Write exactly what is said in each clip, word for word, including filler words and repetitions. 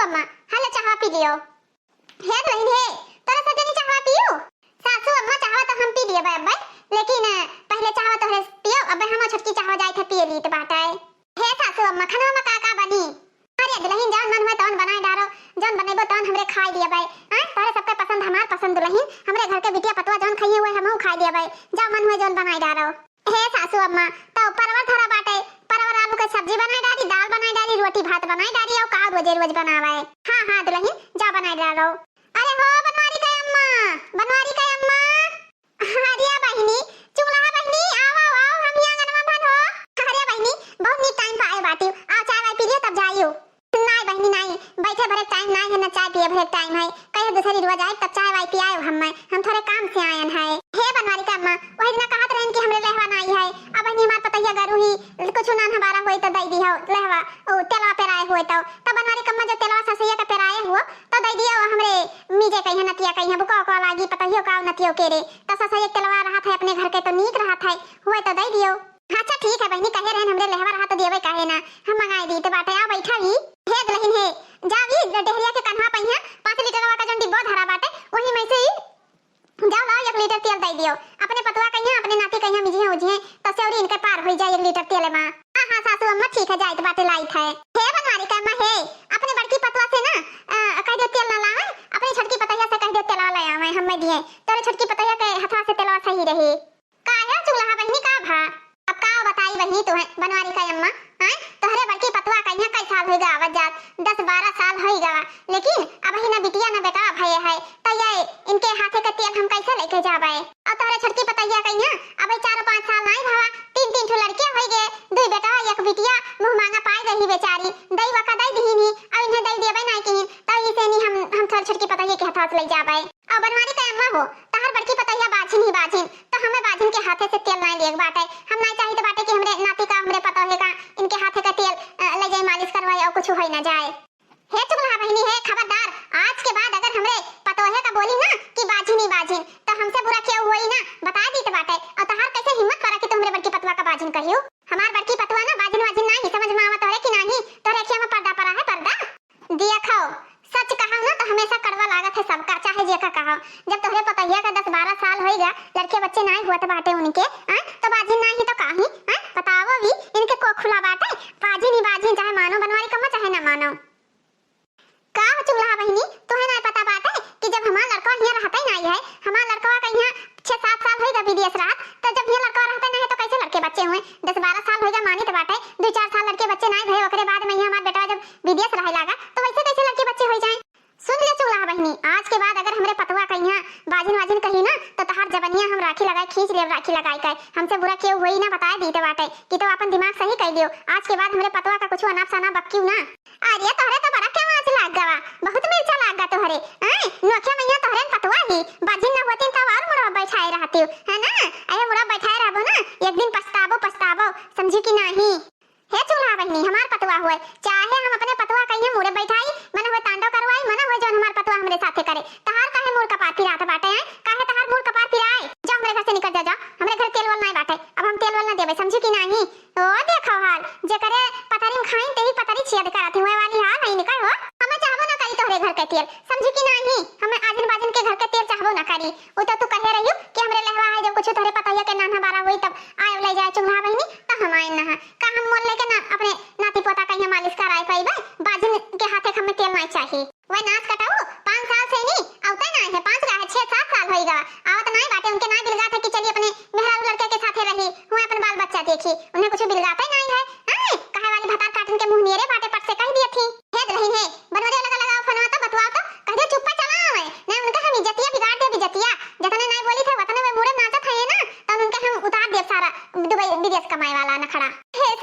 अम्मा, हले चाहवा पी लियो। हे दुलहिन हे, तोरे सजनी चाहवा पियो? सासू अम्मा, चाहवा तो हम पी लियो अब्बे, लेकिन पहिले चाहवा तोहरे पियो, अब्बे हमो छोटकी चाहवा जाइत है पिए लीत बाटे। हे सासू अम्मा, खाना में का का बनी? अरे दुलहिन, जौन मन हुए तौन बनाए डारो, जौन बनैबो तौन हमरे खाए दिए बे। आय, तोहरे सबके पसंद हमार पसंद दुलहिन, हमरे घर के बिटिया पतवा जौन खाइए हुए हमहू खाए दिए बे। जौन मन हुए जौन बनाए डारो। हे सासू अम्मा, तो परवर धरा बाटे, परवर आलू के सब्जी बनाए डारी, दाल बनाए डारी, रोटी भात बनाए डारी, और का रोजे रोज बनावे? हाँ, हाँ दुलहिन, जा बनाए डारो। अरे हो बनवारी का अम्मा, बनवारी का अम्मा। अरे बहिनी, चुगलहा बहिनी, आओ, आओ, आओ, हम ही आंगनवा भन हो। अरे बहिनी, बहुत नीक टाइम पे आए बाटी। आओ, चाय वाय पी लियो, तब जाइयो। नाई बहिनी, नाई, बैठे भरे टाइम नाई है, ना चाय पिए भरे टाइम है। कहे दूसरी रोज आए, तब चाय वाय पियाए हम, मैं, हम थोड़े काम से आयन है। हे बनवारी का अम्मा, वही दिना कहत रहन कि हमरे लेहवा नाई है। अब बहिनी हमार पतैया गरू ही, कुछ नान हमारा होई तो दई दी हो, लेहवा, ओ, तेलवा पेराए हुए तो। तब बनवारी का अम्मा जो तेलवा ससैया का पेराए हुआ, तो दई दियो हमरे मीजे कहिया नतिया कहिया बुका उका लागी, पतोहियो का नतियो के रे। त ससुर एक तेलवा रहत है अपने घर के तो नीक रहत है, हुए तो दे दियो। अच्छा ठीक है बहिनी, कहे रहन हमरे लेहवा रहा तो देवे काहे ना, हम मंगाए दी तो बाटे। आ बैठा ही। हे दुलहिन हे, जाओ ई डेहरिया के कन्हा पहिया पाँच लीटर वाला का जौन डिब्बा धरा बाटे, वही में से ही जाओ लाओ एक लीटर तेल दे दियो। अपने पतवा कहिया, अपने नाती कहिया मिजिया उजिए तो सेवरी इनके पार होई जाए एक लीटर तेल में। हाँ, हाँ, सासू अम्मा, ठीक है, जाइत बाटे, लाइत है। हे बनवारी का अम्मा, हे, अपने बड़की पतवा से ना, अ, कह दे तेल ना लावे, अपने छोटकी पतैया से कह दे तेलवा ले आवे, हम में दिए। तोरे छोटकी पतैया के हथवा से तेलवा सही रही। का है चुगलहा बहिनी, का भा? अब का बताई बहिनी तोहे, बनवारी का अम्मा, हैं? तोहरे बड़की पतवा कहिया कई साल होई गा आवत जात, दस बारह साल होई गा, लेकिन अबही ना बिटिया ना बेटा भये है, तो ये इनके हाथे के तेल हम कैसे लेके जाबे? और तोहरे छोटकी पतैया कहिया, अबे चार पाँच साल नाई भवा, तीन तीन ठो लड़के होई गए, दुई बेटा एक बिटिया, मुँह मांगा पाई रही बेचारी, दई वका दई दिहिन ही, अब इन्हें दई देबे नाई किहिन, तो इसे नहीं हम, हम तोहरे छोटकी पतैया के हाथ ले जाबे। और बनवारी का अम्मा हो, तोहर बड़की पतैया बाझिन ही बाझिन, तो हमें बाझिन के हाथे से तेल नाई लेक बाटे, हम नाई चाहित बाटे कि हमरे नाती का, हमरे पतोहे का, इनके हाथे का तेल, अ, ले जाए मालिश करवाए और कुछ होई ना जाए। हे चुगलहा बहिनी, हे खबरदार, आज के बाद अगर हमरे पतोहे का बोली ना कि बाझिन ही बाझिन, तो हमसे बुरा केहू होई ना, बता दीत बाटे। और तोहार कैसे हिम्मत परा कि तू हमरे बड़की पतवा का बाझिन कहियो? हमार बड़की पतवा ना बाझिन वाझिन नाही, समझ में आवत तोहरे कि नाही? तोहरे अखिया में पर्दा परा है, पर्दा। देखो, सच कहा ना तो हमेशा कड़वा लागत है सबका, चाहे जेका कहा। जब तोहरे पतोहिया का दस बारह साल होई गा, लड़के बच्चे नाही हुआ तो बाटे उनके, आ? तो बाझिन नाही तो काही, आ? बताओ भी, इनके को खुला बाटे, बाझिन ही बाझिन, चाहे मानो बनवारी कम्मा, चाहे ना मानो। का हो चुगलहा बहिनी, तोहे नाय पता बाटे कि जब हमार लड़कवा हियां रहते नाय है, हमार लड़कवा का हियां छह सात साल होई गा विदेश रहत, तो जब हियां लड़कवा रहते नाय है तो कैसे लड़के बच्चे हुए? दस बारह साल होई गा मानित बाटे, दुई चार साल लड़के बच्चे नाय भए, ओकरे बाद में हियां हमार बेटवा जब विदेश रहे लागा तो वैसे कैसे लड़के बच्चे होई जाए? सुन ले चुगलहा बहिनी, आज के बाद अगर हमरे पतवा कहिया बाजिन वाजिन कही ना तो तहार जबनिया हम राखी लगाए खींच लेब, राखी लगाए के। हमसे बुरा केहू होई ना, बताए दीत बाटे कि तो अपन दिमाग सही कर लियो। आज के बाद हमरे पतवा का कुछ अनाप शनाप बक्कियो ना। अरे तोहरे तो बड़ा के आवाज लाग गवा, बहुत मिर्चा लाग गा तोहरे। आय, नोखे मैया तोहरे न पतवा ही, बाजिन ना होती तो और मुड़वा बैठाए रहती, है ना? अरे मुड़वा बैठाए रहबो ना, एक दिन पछताबो, पछताबो, समझी कि नाही? हे चुगलहा बहिनी, हमार पतवा हुए, चाहे हम अपने पतवा कहिए मुड़े बैठाई, मना हुए तांडव करवाई, मना हुए जौन हमार पतवा हमरे साथे करे, तहार काहे मुड़ कपार पिरात बाटे, आय? काहे तहार मुड़ कपार पिराए? जा हमरे घर से निकल जा, जा, हमरे घर तेल वल नाय बाटे, अब हम तेल वल ना देबे, समझी कि नाही? ओ देखो हाल, जेकरे पथरी में खाइन तेही पथरी छेद करत हुए वाली हाल है इनकर हो। हमें चाहबो ना करी तोहरे घर के तेल, समझी कि नाही? हमें आजिन बाजिन के घर के तेल चाहबो ना करी। उ तो तू कहे रहियो कि हमरे लेहवा है, जब कुछ तोहरे पतोहिया के नान्हा बारा होई तब आए ले जाए चुगलहा बहिनी, तो हम आए ना। का हम मोल लेके ना अपने नाती पोता कहिया मालिश कराए पाइबे? बाजिन के हाथे हमें तेल नाय चाही। वह नाच कटाऊ, पाँच साल से नहीं, आवते ना है, पाँच का है, छह सात साल होई गवा, आवत नाय बाटे, उनके नाय बिलगात है कि चली अपने मेहरारू लड़के के साथे रही, हुए अपन बाल बच्चा देखी, उन्हें कुछ बिलगाते नाय है। आए, कहे वाली भतार काटन के मुंह नियरे बाटे, पट से कह दिए थी। हे दुलहिन हे, बनवरिया लगा लगाओ फोनवा तो बतवाओ तो, कह दे चुप्पा चला आवे, नहीं उनका हम इज्जतिया बिगाड़ दे, इज्जतिया, जतने नाय बोली थे, वतने वे मुड़े नाचत है ना, तो उनके हम उतार दे सारा दुबई विदेश कमाए वाला नखड़ा। हे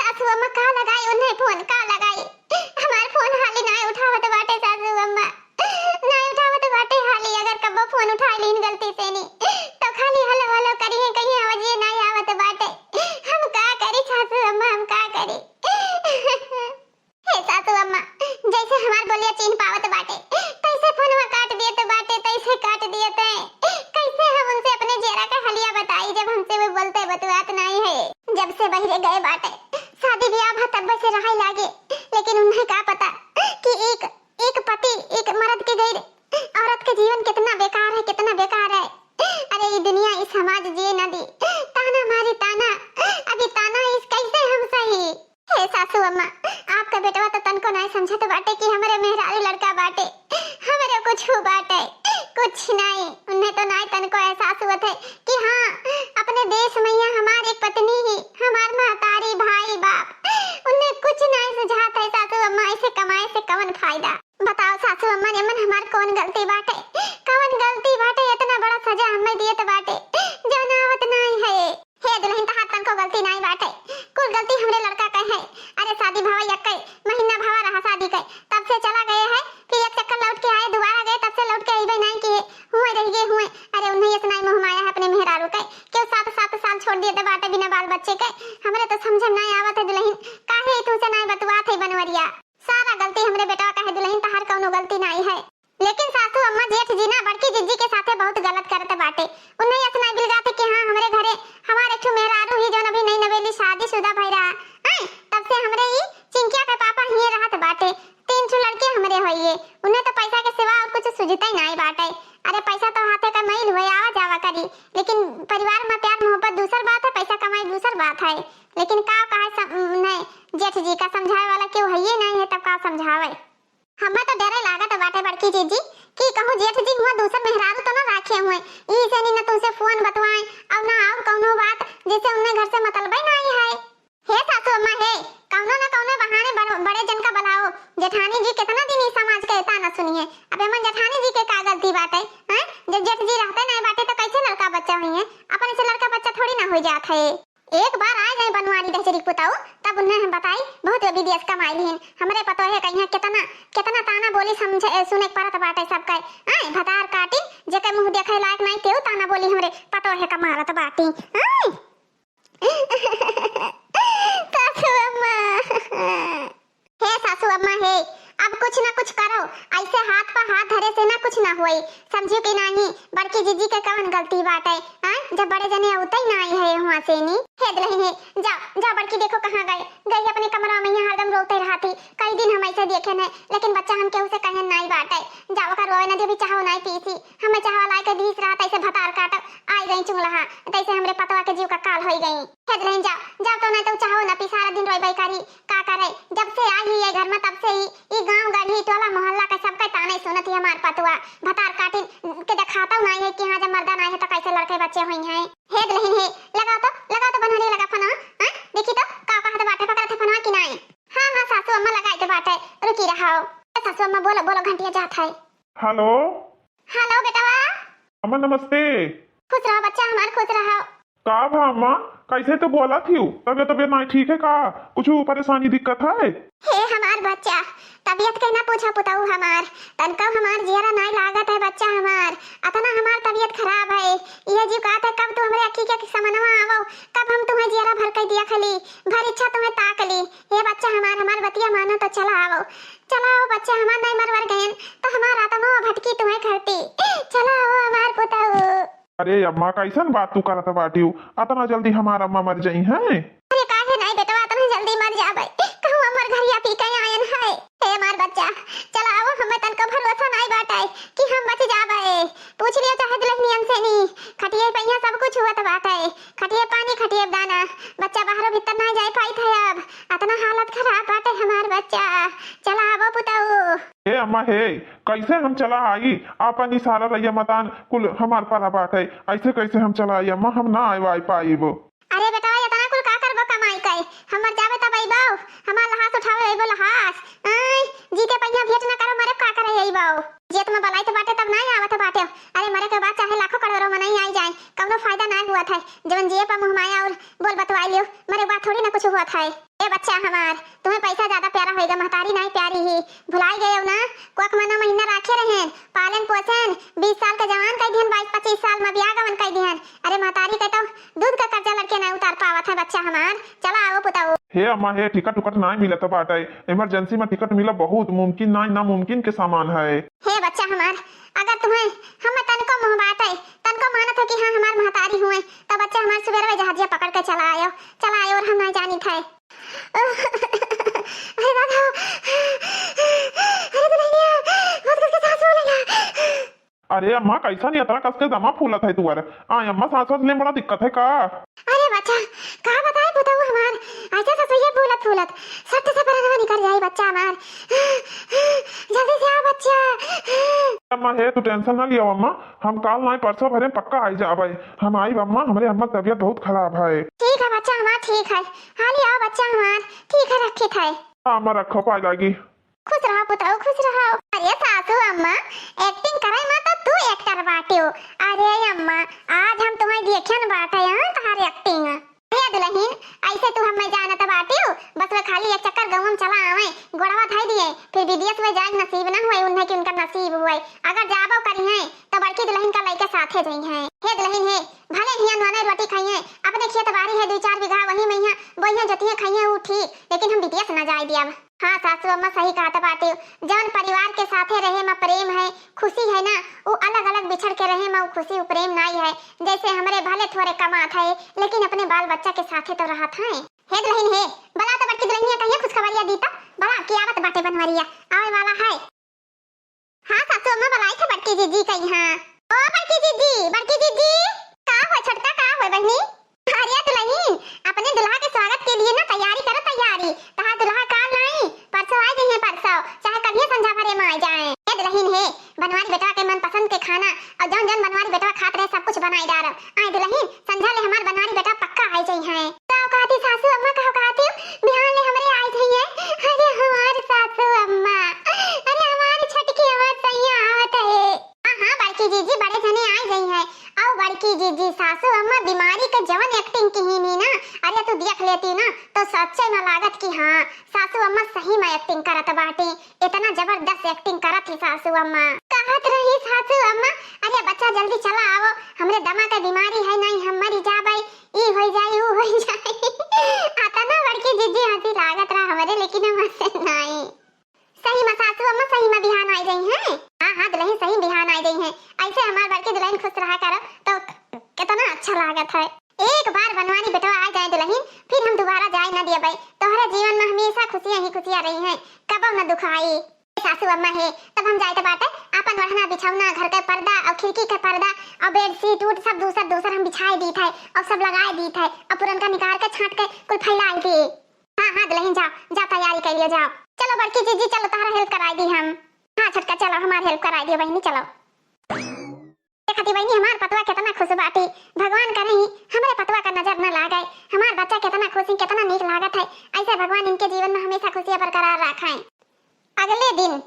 नाई समझत बाटे कि हमरे मेहरारू लड़का बाटे, हमरे कुछ बाटे, कुछ नाई। उन्हें तो नाई तनको एहसास हुवत है कि हाँ, अपने देश में यहाँ हमार एक पत्नी ही, हमार महतारी, भाई, बाप, उन्हें कुछ नाई सुझात है। सासू अम्मा, ऐसे कमाए से कवन फायदा? बताओ सासू अम्मा, एमन हमार कवन गलती बाटे? कवन गलती बाटे? इतना बड़ा सजा हमें दियत बाटे, जौन आवत नाई है। हे दुल्हन, तहार तनको गलती नाई बाटे, कुल गलती हमरे लड़का के है। अरे शादी भवा यक्के महीना भवा रहा शादी के, तब से चला गए है, फिर एक चक्कर लौट के आए, दोबारा गए, तब से लौट के अइबे नाई किए, हुए रह गए हुए। अरे उन्हें ये नाई मोह माया है अपने मेहरारू के, क्यों सात सात साल छोड़ दिए थे बाटे बिना बाल बच्चे के। हमरे तो समझ में नाई आवत है दुल्हन, काहे तुमसे नाई बतुआत है बनवरिया? सारा गलती हमरे बेटवा का है दुल्हन, तहार कौनो गलती नाई है। लेकिन सासू अम्मा, जेठ जी ना, बड़की जिज्जी के साथे बहुत गलत करत बाटे। उन्हें यस नाई बिलगात कि हाँ, हमरे घरे हमार एक ठो मेहरारू ही, जौन अभी नई नवेली शादीशुदा भई रहा, हैं? तब से हमरे ई चिंकिया के पापा हिये रहत बाटे। तीन ठो लड़के हमरे होइए, उन्हें तो पैसा के सिवा और कुछ सुझते नाई बाटे। अरे पैसा तो हाथे का मैल हुए, आवा जावा करी, लेकिन परिवार में प्यार मोहब्बत दूसर बात है, पैसा कमाई दूसर बात है। लेकिन का कहे सम-, नहीं, जेठ जी का समझावे वाला क्यों है ही नहीं है, तब का समझावे? हमें तो डरे लागत बाटे बड़की जीजी कि कहूँ जेठ जी हुआ दूसर मेहरारू तो ना राखे हुए, ई से नहीं ना तुमसे फोन बतवाए और ना और कौनो बात, जैसे उन्हें घर से मतलबे नहीं है। हे सासू अम्मा हे, कौनो ना कौनो बहाने बड़-, बड़े जन का बुलाओ। जेठानी जी कितना दिन ई समाज के ताना सुनिए, अब एमन जेठानी जी के का गलती बाटे, हैं? जब जेठ जी रहते नहीं बाटे तो कैसे लड़का बच्चा हुई है? अपन से लड़का बच्चा थोड़ी ना हो जात है। एक बार आ जाए बनवारी दहचरी पुताऊ, तब उन्हें हम बताई, बहुत विदेश कमाई लिहिन। हमरे पतोहे कहिया कितना, कितना ताना बोली समझे, ए, सुने के परत बाटे सबके। आए, भतार काटिन, जेके मुँह देखे लायक नाई, केहू ताना बोली हमरे पतोहे का मारत बाटी। आए। सासू अम्मा। हे सासू अम्मा हे, अब कुछ ना कुछ करो, ऐसे हाथ पर हाथ धरे से ना कुछ ना होई, समझियो कि नाही? बड़की जीजी के कवन गलती बाटे, हाँ? जब बड़े जने अउते ही ना आई है हुआ से नी। हे दुल्हन हे, जाओ, जाओ बड़की देखो कहाँ गए, गई अपने कमरा में, यहाँ हरदम रोते रहती। कई दिन हम ऐसे देखे नहीं, लेकिन बच्चा हम केहू से कहे नहीं बाटे। जाओ ओकर रोए ना दे, अभी चाहो नहीं पीसी, हमें चाहो लाई के दीस रहत ऐसे भतार काटब, आई गई चुंगलहा, तैसे हमरे पतवा के जीव का काल होई गई। हे दुल्हन जाओ, जाओ तो नहीं तो चाहो ना पी, सारा दिन रोई बाई करी। का करे, जब से आई ही ये घर में तब से ही ई गांव गढ़ी टोला मोहल्ला का सबका ताने सुनत ही हमार पतुआ। भतार काटिन के देखाता नहीं है कि हाँ जब मर्दा नहीं है तो कैसे लड़के बच्चे हुई हैं। हे दुल्हन हे, लगाओ तो, लगाओ तो बनहरी लगा फोनवा, हाँ? देखी तो का कहत बाटे, पकड़त है फोनवा कि नहीं? हाँ, हाँ सासू अम्मा लगाई तो बाटे, रुकी रहो। ए सासू अम्मा बोलो, बोलो घंटिया जात है। हेलो। हेलो बेटवा। अम्मा नमस्ते। खुश रहो बच्चा हमार, खुश रहो। का भा अम्मा, कैसे तो बोलत हियो? तबियत, तबियत नाई ठीक है का? कुछ परेशानी दिक्कत है? हे हमार बच्चा, तबियत के ना पूछा पुतऊ हमार, तनको हमार जियरा नाई लागत है बच्चा हमार, अतना हमार तबियत खराब है। ये जीव कहत है कब तू हमरे अखी के समनवा आवो, कब हम तुम्हें जियरा भर के दिया खली, भर इच्छा तुम्हें ताक ली। हे बच्चा हमार, हमार बतिया मानो तो चला आवो, चला आवो बच्चा हमार, नाई मरवर गयन तो हमार आत्मा भटकी तुम्हें करती, चला आवो हमार पुतऊ। अरे अम्मा, कैसन बात तू करत बाटियो? अतना जल्दी हमार अम्मा मर जइहैं? अरे काहे नाई बेटवा, अतना जल्दी मर जाबे? कहूँ अमर घरिया पी के आयन है। हे हमार बच्चा, चला आवो, हमें तनको भरोसा नाई बाटे कि हम बच जाबे। पूछ लियो चाहे दुल्हनियन से नी, खटिए पे यहाँ सब कुछ हुवत बाटे। खटिए पानी, खटिए दाना, बच्चा बाहरो भीतर नाई जाए पाइत है अब। अतना हालत खराब बाटे हमार बच्चा, चला आवो पुतऊ। हे अम्मा हे, कैसे हम चला आई? आपन ई सारा रैया मतान कुल हमार परा बाटे, ऐसे कैसे हम चला आई अम्मा? हम ना आए, आए पाइब। अरे बेटवा, इतना कुल का करबो कमाई के? हम मर जाबे तब अइबो, हमार लहास उठावे अइबो लहास। आय, जी के पहिया भेंट ना करो, मरे का करे अइबो? जियत में बलाइत बाटे तब ना आवत बाटे। अरे मरे के बाद चाहे लाखों करोड़ों मनई आई जाए, कौनो फायदा ना हुआ था। जवन जिए पर मुँह माया और बोल बतवाई लियो, मरे के बाद थोड़ी ना कुछ हुआ था। ए बच्चा हमार, तुम्हें पैसा ज्यादा प्यारा होइगा, महतारी नाई प्यारी ही। भुलाई गए हो ना? कोख मनो महीना राखे रहेन, पालन पोषण, बीस साल के जवान कई दिहन, बाईस पच्चीस साल में बियाह गवन कई दिहन। अरे महतारी के तो दूध का कर्जा लड़के नाई उतार पावत है बच्चा हमार। चला आवो पुताओ। हे अम्मा हे, टिकट उकट नाई मिलत बाटे, इमरजेंसी में टिकट मिला बहुत मुमकिन नाई, नामुमकिन के सामान है। हे बच्चा हमार, अगर तुम्हें हम तनको मोह बाटे, तनको मानत हो कि हाँ हमार महतारी हुए, तो बच्चा हमार सुबेरवे जहाजिया पकड़ के चला आयो, चला आयो और हम नाई जानी थे। अरे दादा, अरे दुल्हनिया, बहुत कस के सांस फूलेला। अरे अम्मा, कैसन इतना कस के दमा फूलत है तुअर? आय अम्मा, सांस वास ले बड़ा दिक्कत है का? अरे बच्चा, का बताए पुतऊ हमार, ऐसे ससुइया फूलत फूलत सट से परनवा निकल जाई बच्चा हमार। जल्दी से आ बच्चा। अम्मा हे, तू tension ना लियो अम्मा, हम काल नाई परसों भरे पक्का आई जाबे। हम आइब अम्मा, हमरे अम्मा के तबियत बहुत खराब है। ठीक है बच्चा हमार, ठीक है। हाली आओ बच्चा हमार, ठीक है, रखित है। हाँ अम्मा, रखो, पाए लागी। खुश रहो पुतऊ, खुश रहो। अरे सासू अम्मा, acting करे मा तो तू actor बाटियो। अरे अम्मा, आज हम तुम्हें देखियन बाटे, हाँ, तुम्हारी acting। हे दुलहिन, ऐसे तू हमें जानत बाटियो, बस वे खाली एक चक्कर गौवा में चला आवे, गोड़वा धई दिए, फिर विदेश में जाए नसीब न हुए उन्हें कि उनका नसीब हुए। अगर जाबो करी हैं, तो बड़की दुलहिन का लइके साथे जई हैं। हे दुलहिन हे, भले हियां नोने रोटी खाई हैं, अपने खेत बारी है दुई चार बीघा, वही में यहाँ बोइया जोतियां खाई हैं, ऊ ठीक, लेकिन हम विदेश न जाए दिया। हाँ सासू अम्मा, सही कहत बाटे, जौन परिवार के साथे रहे मा प्रेम है, खुशी है ना, उ अलग-अलग बिछड़ के रहे मा उ खुशी, उ प्रेम नाई है। जैसे हमरे भले थोरे कमात है, लेकिन अपने बाल बच्चा के साथे तो रहत हैं। हे दुलहिन हे, बला तो बड़की दुलहिनिया कहिया खुशखबरिया दी तो, बला कि आवत बाटे बनवरिया, आवे वाला है। हाँ सासू अम्मा, बलाई थे बड़की जीजी कहिया। ओ बड़की जीजी, बड़की जीजी, का हो छोटका, का हो बहिनी? अरे दुलहिन, अपने दुल्हा के स्वागत के लिए ना तैयारी करो, तैयारी। तहार दुल्हा काल नाई, परसों आ जइहें, परसों, चाहे कभी संझा भरे में आ जाए। ए दुलहिन हे, बनवारी बेटवा के मनपसंद के खाना और जौन जौन बनवारी बेटवा खात रहे, सब कुछ बनाई डारब। आए दुलहिन, संझा ले हमार बनवारी बेटवा पक्का आ जइहें। का कहती सासू अम्मा, का कहती? बिहान ले हमरे आ जइहें। अरे हमार सासू अम्मा, अरे हमार छटकी, हमार सैया आवत है। हाँ, हाँ, बड़की जीजी, बड़े जने आ गई है। अउ बड़की जीजी, सासू अम्मा बीमारी के जवन acting किहिन ही ना, अरे तू देख लेती ना, तो सच्चे में लागत कि हाँ, सासू अम्मा सही में acting करत बाटी। इतना जबरदस्त acting करत ही सासू अम्मा। कहत रही सासू अम्मा, "अरे बच्चा, जल्दी चला आवो, हमरे दमा के बीमारी है, नहीं हम मरी जाबे, ई होई जाई, ऊ होई जाई।" अतना बड़की जीजी हंसी लागत रहा हमरे, लेकिन हम हंसे नहीं। सही में सासू अम्मा, सही में बिहान आई गई हैं। हाँ, हाँ, दुलहिन सही बिहान आई गई हैं। ऐसे हमार बड़की दुलहिन खुश रहा करो तो कितना अच्छा लागत है। एक बार बनवारी बेटवा आ जाए दुलहिन, फिर हम दोबारा जाए न दियबे। तोहरे जीवन में हमेशा खुशियाँ ही खुशियाँ रही हैं, कबो न दुख आई। सासू अम्मा हे, तब हम जाए तो बाटे, आपन ओढ़ना बिछौना, घर के पर्दा और खिड़की के पर्दा और bedsheet उट सब दूसर दूसर हम बिछाए दीत है और सब लगाए दीत है और पुरनका निकाल के छांट के कुल फैलाए दी। हाँ, हाँ, दुलहिन जाओ, जाओ तैयारी कर लियो, जाओ। चलो बड़की जीजी, चलो तोहरा help कराई दी हम। हाँ छोटका, चलो हमार help कराई दियो बहिनी, चलो। देखती बहिनी, हमार पतवा कितना खुश बाटी। भगवान करे ही हमरे पतवा का नजर न लागे, हमार बच्चा कितना खुश ही, कितना नीक लागत है। ऐसे भगवान इनके जीवन में हमेशा खुशियाँ बरकरार रखे। अगले दिन,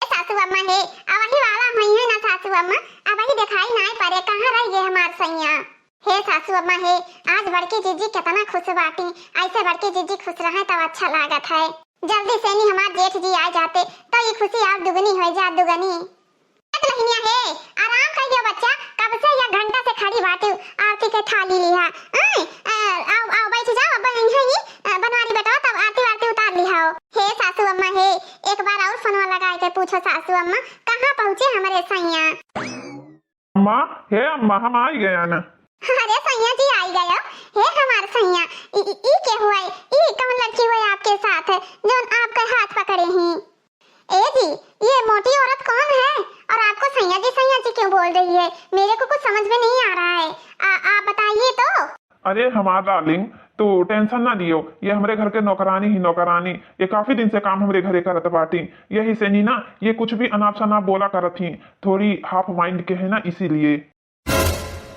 ए सासू अम्मा हे, अबही वाला हुई है ना सासू अम्मा, अबही दिखाई नाई पड़े, कहाँ रह गए हमार सैया? हे सासू अम्मा हे, आज बड़की जीजी कितना खुश बाटी, ऐसे बड़की जीजी खुश रहे तब अच्छा लागत है। जल्दी से नी हमार जेठ जी आ जाते तो ये खुशी और दुगनी हो जा, दुगनी। ए दुलहिनिया हे, आराम कर लियो बच्चा, कब से या घंटा से खड़ी बाटी, आरती के थाली लिहा। आय, आ, आओ, आओ, बैठ जाओ, अब यहीं ही, आ, बनवारी बेटवा, तब आरती वारती उतार लिहाओ। हे सासू अम्मा हे, एक बार और फोनवा लगा के पूछो सासू अम्मा, कहाँ पहुँचे हमरे सैया? अम्मा, हे अम्मा, हम आई गया ना। अरे सैया जी आई गया। हे हमार सैया, ई, ई, ई के हुआ है? ई कौन लड़की हुआ है आपके साथ, जौन आपका हाथ पकड़े ही? ए जी, ये मोटी औरत कौन है और आपको सैया जी, सैया जी क्यों बोल रही है? मेरे को कुछ समझ में नहीं आ रहा है। आ, आप बताइए तो। अरे हमार darling, तू tension ना लियो, ये हमरे घर के नौकरानी ही नौकरानी, ये काफी दिन से काम हमरे घरे करत बाटी। यही से नी ना, ये कुछ भी अनाप शनाप बोला करत ही, थोड़ी half mind के है ना, इसीलिए।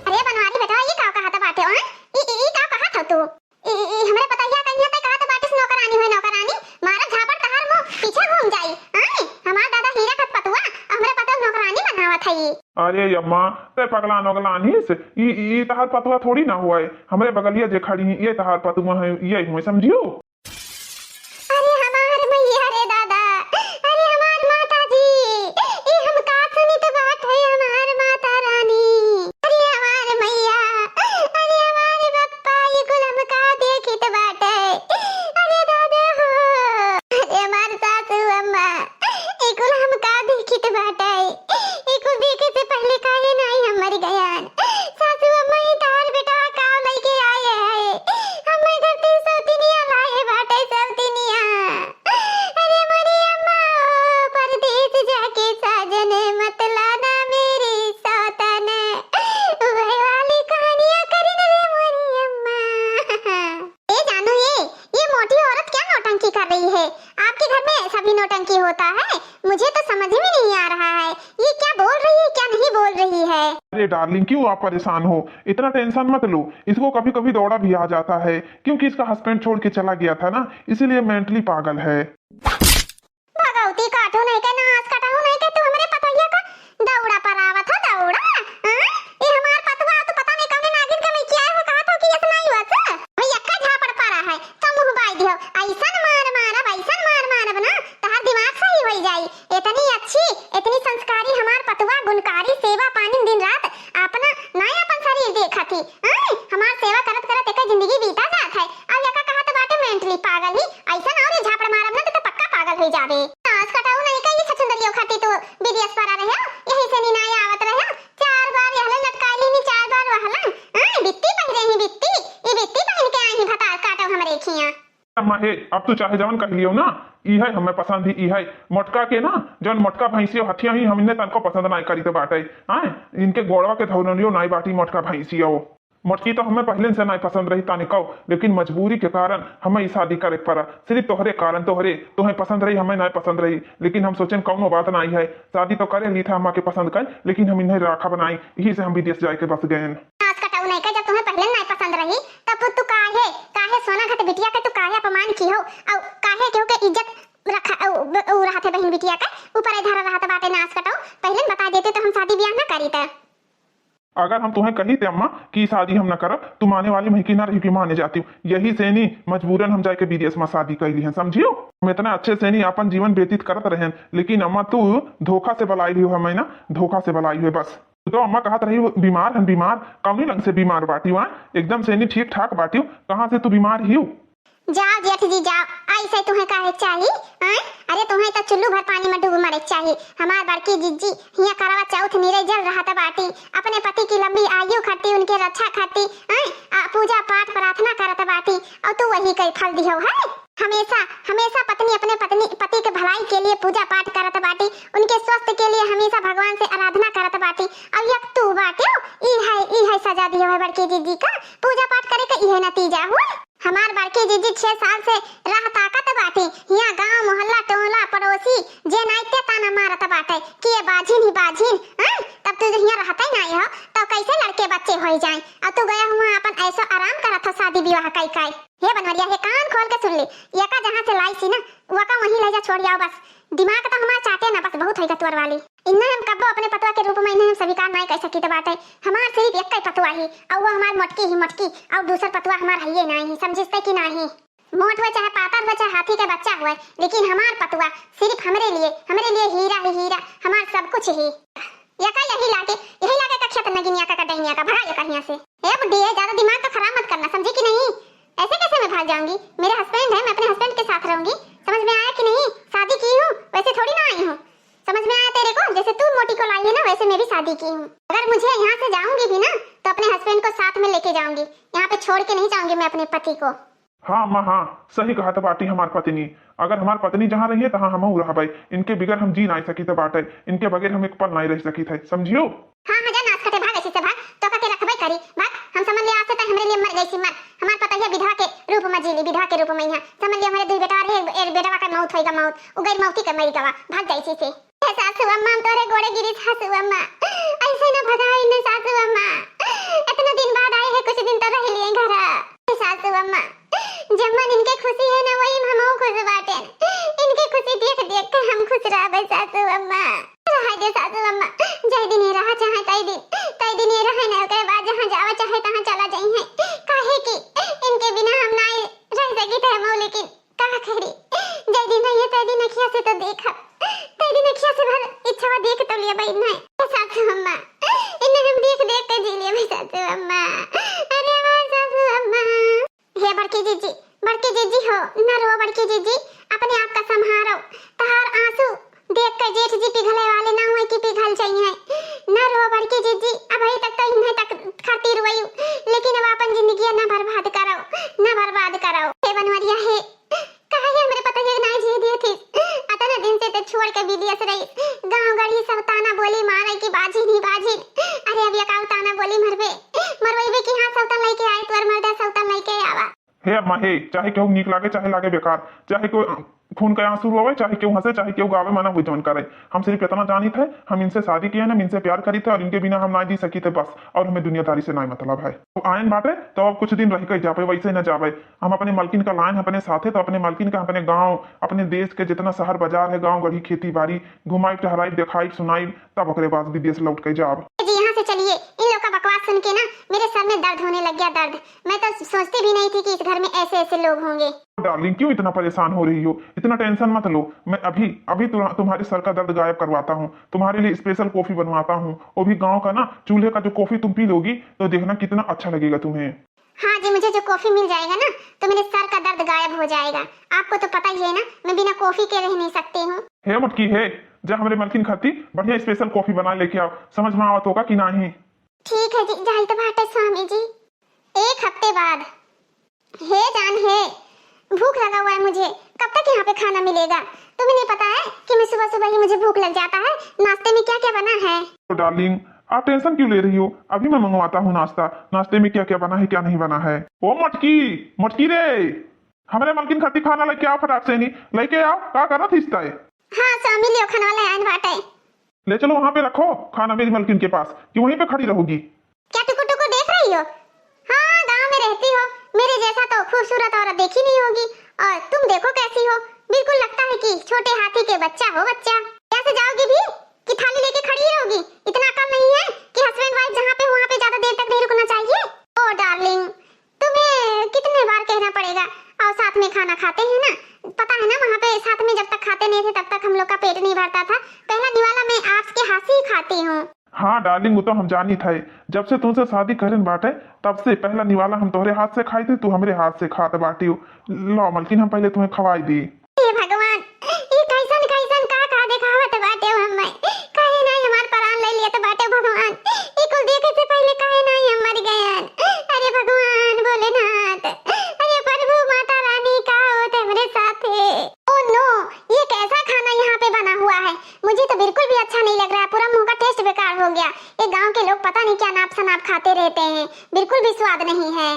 अरे बनवारी बेटवा, ई का कहत बाटे, हैं? ई, ई, ई का कहत हो तू? ई, ई, ई हमरे पतोहिया कहिया ते कहत बाटिस नौकरानी होय नौकरानी, मारा झापड़ तहार मुंह पीछे घूम जाई, हैं? हमार दादा हीरा खत पतुआ, हमरे पतोह नौकरानी बनावत है ई। अरे अम्मा, ते पगलान ओगलान ही से, ई, ई, ई तहार पतुआ थोड़ी ना हुआ है, हमरे बगलिया जे खड़ी ही, ये तहार पतुआ है, ये हुए, समझियो? अरे हमार मैया रे दादा, अरे हमार माता जी, ई हम का सुनित बाटे हमार माता रानी। अरे हमार मैया, अरे हमार बप्पा, ई कुल हम का देखित बाटे। अरे दादा हो, अरे हमार सासू अम्मा, ई कुल हम का देखित बाटे। ई कुल देखे से पहले काहे नाई हम मर गयान। सासू अम्मा, ई तहार बेटवा का लइके आए है। हमें घर तीन सौ तिनिया लाए होता है, मुझे तो समझ में नहीं आ रहा है, ये क्या बोल रही है, क्या नहीं बोल रही है। अरे डार्लिंग, क्यों आप परेशान हो? इतना टेंशन मत लो, इसको कभी कभी दौड़ा भी आ जाता है, क्योंकि इसका हस्बैंड छोड़ के चला गया था ना, इसीलिए मेंटली पागल है। भगवती काटू नहीं के, नास कटाऊ नहीं के, तू हमरे पतोहिया का दौड़ा पर आवत हो, दौड़ा। हाँ? ये हमार पतवा, तू पता नहीं कौने नागिन के लेके आए हो, कहत हो कि ऐसा नहीं हुआ से। भाई, यक्का झापड़ पड़ा है, तो मुंह बाई दियो। ऐसन मार मारब, ऐसन मार मारब ना, तहार दिमाग सही होई जाई। इतनी अच्छी, इतनी संस्कारी हमार पतवा, गुणकारी, सेवा पानी दिन रात, अपना, ना अपन शरीर देखत ही। हाँ? हमार सेवा करत करत एक जिंदगी बीता जात है, अब यका कहत बाटे मेंटली पागल ही। ऐसन और ये झापड़ मारब ना, तो, तो पक्का पागल हो जाबे। नास कटाऊ नहीं का, ये छछुंदरियो खाती तू विदेश परा रहे हो, यही से नी ना आवत रहे हो। चार बार यहले लटकाई ली, चार बार वहला। हाँ, बित्ती पहिरे ही बित्ती, ये बित्ती पहिन के आई ही भतार काटो हमरे खिया। अम्मा हे, अब तू चाहे जवन कह लियो ना, ई है हमें पसंद ही, ई है। मोटका के ना, जौन मोटका भैंसियो हथिया ही, हम इन्हें तनको पसंद नाई करी तो बाटे। हाँ, इनके गोड़वा के धौलनियो नाई बाटी मोटका भैंसियो। मोटकी तो हमें पहले से नाई पसंद रही तानिको, लेकिन मजबूरी के कारण हमें ई शादी करे के पड़ा। सिर्फ तोहरे कारण, तोहरे, तोहें पसंद रही, हमें नाई पसंद रही, लेकिन हम सोचेन कौनो बात नाई है, शादी तो करे ली था अम्मा के पसंद कर, लेकिन हम इन्हें राखा बनाई, यही से हम विदेश जाए के बस गए। नास कटाऊ नहीं का, जब तुम्हें पहले नाई पसंद रही, तब तू काहे, काहे सोना घट बिटिया के तू काहे अपमान की हो, और काहे केहू के इज्जत रखा, उ, उ, उ रहत है बहन बिटिया के ऊपर इधर रहत बाटे नास कटाऊ, पहले बता देते तो हम शादी ब्याह ना करी त। अगर हम तुम्हें कही थे अम्मा कि शादी हम न करब, तू माने वाली महकी ना रही कि माने जाती। यही से नी मजबूरन हम जाके विदेश में शादी कैली हैं, समझियो। हम इतना अच्छे से नी अपन जीवन व्यतीत करत रहेन, लेकिन अम्मा तू धोखा से बलाई लियो हमें ना, धोखा से बलाई हुए बस। तो अम्मा कहत रही, "वो बीमार हन, बीमार।" कौनी रंग से बीमार बाटी? वहाँ एकदम से नी ठीक ठाक बाटी, कहाँ से तू बीमार ही? जाओ जेठ जी जाओ, ऐसे तुम्हें काहे चाही? आय? अरे तुम्हें तो चुल्लू भर पानी में डूब मरे चाही। हमार बड़की जिज्जी हियाँ करवा चौथ निरे जल रहत बाटी, अपने पति की लंबी आयु खाती, उनके रक्षा खाती, आय? आ, पूजा पाठ प्रार्थना करत बाटी, और तू वही कई फल दिहो है। हमेशा, हमेशा पत्नी अपने पत्नी, पति के भलाई के लिए पूजा पाठ करत बाटी, उनके स्वस्थ के लिए हमेशा भगवान से आराधना करत बाटी। अब यक तू बाट्यो, ई है, ई है सजा दियो है बड़की जिज्जी का, पूजा पाठ करे का ई है नतीजा हुआ। हमार बड़की जिज्जी छह साल से राह ताकत बाटी, हियाँ गांव, मोहल्ला, टोला, पड़ोसी जे नाइते ताना मारत बाटे कि ये बाझिन ही बाझिन, हाँ? तब तू हियाँ रहते ही नाई हो, तो कैसे लड़के बच्चे होई जाए? और तू गया हुआ अपन ऐसो आराम करत हो शादी विवाह कई कई। हे बनवरिया, हे कान खोल के सुन ले, यका जहाँ से लाई सी ना, वका वहीं ले जा छोड़ आओ बस। दिमाग तो हमार चाटे ना, बस बहुत होई गतवर वाली। इन्हें हम कब्बो अपने पतवा के रूप में इन्हें हम स्वीकार नाई कर सकित बाटे। हमार सिर्फ एक ही पतवा ही, और वो हमार मोटकी ही मोटकी, और दूसर पतवा हमार हइये नाई ही, समझिस्ते कि नाई? मोट हुए चाहे पातर हुए चाहे हाथी के बच्चा हुए, लेकिन हमार पतवा सिर्फ हमरे लिए, हमरे लिए हीरा ही हीरा, हमार सब कुछ ही। यका यही लागे, यही लागे का खेत नगिनिया का, का डैनिया का, भगा यका हियाँ से। ए बुड्ढी, ए ज्यादा दिमाग का खराब मत करना, समझी कि नहीं? ऐसे कैसे मैं भाग जाऊंगी? मेरे हस्बैंड है, मैं अपने हस्बैंड के साथ रहूंगी। समझ में आया कि नहीं? शादी की हूँ, वैसे थोड़ी ना आई हूँ। समझ में आया तेरे को? जैसे तू मोटी को लाई है ना, वैसे मैं भी शादी की हूँ। अगर मुझे यहाँ से जाऊंगी भी ना, तो अपने हस्बैंड को साथ में लेके जाऊंगी। यहाँ पे छोड़ के नहीं जाऊंगी मैं अपने पति को। हाँ अम्मा, हाँ, सही कहत बाटी हमार पत्नी। अगर हमार पत्नी जहाँ रही है, तहाँ हमहू रहबै। इनके बगैर हम जी नाई सकित बाटे, इनके बगैर हम एक पल नाई रह सकित है, समझियो? हाँ, हाँ, जा नास कटे, भाग ऐसे से भाग, तो का के रखबै करी, भाग। हम समझ ले आज से तै हमरे लिए मर गई सी, मर। हमार पतोहिया विधवा के रूप में जी ली, विधवा के रूप में यहाँ। समझ ले हमारे दुई बेटा रहे, एक, एक बेटवा का मौत होइगा, मौत, उ गैर मौती के मरी गवा, भाग जाई सी से। हे सासू अम्मा, हम तोरे गोड़े गिरी सासू अम्मा, ऐसे न भगाओ इन्हें सासू अम्मा, इतना दिन बाद आए हैं, कुछ दिन तो रह लिए घर। हे सासू अम्मा, जम्मन इनके खुशी है ना, वही में हमहू खुश बाटेन। इनके खुशी देख देख के हम खुश रहबे सासू अम्मा। रहे दे सासू अम्मा, जय दिन ये रहा चाहे तय दिन, तय दिन ये रहे ना, ओकरे बाद जहाँ जावा चाहे तहाँ चला जाई है, काहे कि इनके बिना हम नाई रह सकित है मऊ, लेकिन का करी, जय दिन है ये तय दिन अखिया से तो देखब, तय दिन अखिया से भर इच्छावा देख तो लिया बहिन है। हे सासू अम्मा, इन्हें हम देख देख के जी लिए भी सासू अम्मा। अरे वाह सासू अम्मा। हे बड़की जीजी, बड़की जीजी हो, न रो बड़की जीजी, अपने आप का संभारो। तहार आंसू देख के जेठ जी पिघले वाले ना हुए कि पिघल जाइए। न रो बड़की जीजी, अबही तक तो इन्हें तक खातिर रोई, लेकिन अब अपन जिंदगी न बर्बाद करो, न बर्बाद करो। हे बनवरिया हे, काहे हमरे पतोहिया के नाई जिए दिए थी? अतना दिन से ते छोड़ के विदेश रही, गांव गढ़ी सब ताना बोली मारे कि बाझिन ही बाझिन। अरे अब ये काऊ ताना बोली मरबे, मरवेबे कि हाँ सौतन लेके आए, तोर मर्दा सौतन लेके आवा। हे अम्मा हे, चाहे केहू नीक लागे, चाहे लागे बेकार, चाहे कोई खून के आंसू रोवे, चाहे केहू हंसे, चाहे केहू गावे, मना हुई जौन करे। हम सिर्फ इतना जानित है, हम इनसे शादी किए हैं, हम इनसे प्यार करित है और इनके बिना हम ना जी सकित है बस, और हमें दुनियादारी से ना मतलब है। तो आयन बाटे, तो अब कुछ दिन रह के जाबे, वैसे न जाबे। हम अपने मलकिन का लायन अपने साथे, तो अपने मलकिन का अपने गाँव, अपने देश के जितना शहर बाजार है, गाँव गढ़ी खेती बाड़ी, घुमाई टहराई, देखाई सुनाई, तब ओकरे बाद विदेश लौट के जाब। जी, यहाँ से चलिए, इन लोग का बकवास सुन के ना मेरे सर में दर्द होने लग गया, दर्द। मैं तो सोचती भी नहीं थी कि इस घर में ऐसे ऐसे लोग होंगे। डार्लिंग, क्यों इतना परेशान हो रही हो? इतना टेंशन मत लो, मैं अभी अभी तुरा-, तुम्हारे सर का दर्द गायब करवाता हूँ, तुम्हारे लिए स्पेशल कॉफी बनवाता हूँ, वो भी गाँव का ना, चूल्हे का जो कॉफी तुम पी लोगी तो देखना कितना अच्छा लगेगा तुम्हें। हाँ जी, मुझे जो कॉफी मिल जाएगा ना तो मेरे सर का दर्द गायब हो जाएगा। आपको तो पता ही है ना, मैं बिना कॉफी के रह नहीं सकती हूँ। हे मटकी हे, जा हमरे मलकिन खाती बढ़िया स्पेशल कॉफी बना लेके आओ, समझ में आवत होगा कि नहीं। ठीक है जी, जाइत बाटे स्वामी जी। एक हफ्ते बाद। हे जान हे, भूख लगा हुआ है मुझे, कब तक यहाँ पे खाना मिलेगा? तुम्हें नहीं पता है कि मैं सुबह सुबह ही मुझे भूख लग जाता है। नाश्ते में क्या क्या बना है? तो डार्लिंग, आप टेंशन क्यों ले रही हो? अभी मैं मंगवाता हूँ नाश्ता। नाश्ते में क्या क्या बना है, क्या नहीं बना है। ओ मटकी, मटकी रे, हमरे मलकिन खाती खाना लेके आओ फटाक से, नहीं लेके आओ, का करत हिस्ता है? हाँ स्वामी, लियो खाना वाला आयन बाटे। ले चलो वहाँ पे रखो खाना मेरी मलकिन के पास, कि वहीं पे खड़ी रहोगी। क्या टुकुर टुकुर देख रही हो? हाँ, गांव में रहती हो, मेरे जैसा तो खूबसूरत औरत देखी नहीं होगी। और तुम देखो कैसी हो, बिल्कुल लगता है कि छोटे हाथी के बच्चा हो बच्चा। कैसे जाओगी भी कि थाली लेके खड़ी रहोगी? इतना अकल नहीं है कि हस्बैंड वाइफ जहाँ पे वहाँ पे ज्यादा देर तक नहीं रुकना चाहिए? ओ डार्लिंग, तुम्हें कितने बार कहना पड़ेगा? और साथ में खाना खाते हैं ना, पता है ना वहाँ पे साथ में जब तक खाते नहीं थे तब तक हम लोग का पेट नहीं भरता था। पहला निवाला मैं आपके हाथ से ही खाती हूँ। हाँ डार्लिंग, वो तो हम जानी थे, जब से तुमसे शादी करेन बाटे तब से पहला निवाला हम तोहरे हाथ से खाई थे, तू हमरे हाथ से खात बाटी हो। लो मलकिन, हम पहले तुम्हें खवाई दी। हे भगवान, ई कैसन कैसन का का देखावत बाटे हमें, काहे नाई हमार प्राण ले लेत बाटे भगवान। ई कुल देखे से पहले काहे नाई हम मर गयन। अरे भगवान भोलेनाथ, अरे प्रभु माता रानी का होत हमरे साथे। ओ नो, ये कैसा खाना यहाँ पे बना हुआ है? मुझे तो बिल्कुल भी अच्छा नहीं लग रहा, पूरा मुंह का टेस्ट बेकार हो गया। ये गांव के लोग पता नहीं क्या नाप सनाप खाते रहते हैं, बिल्कुल भी स्वाद नहीं है।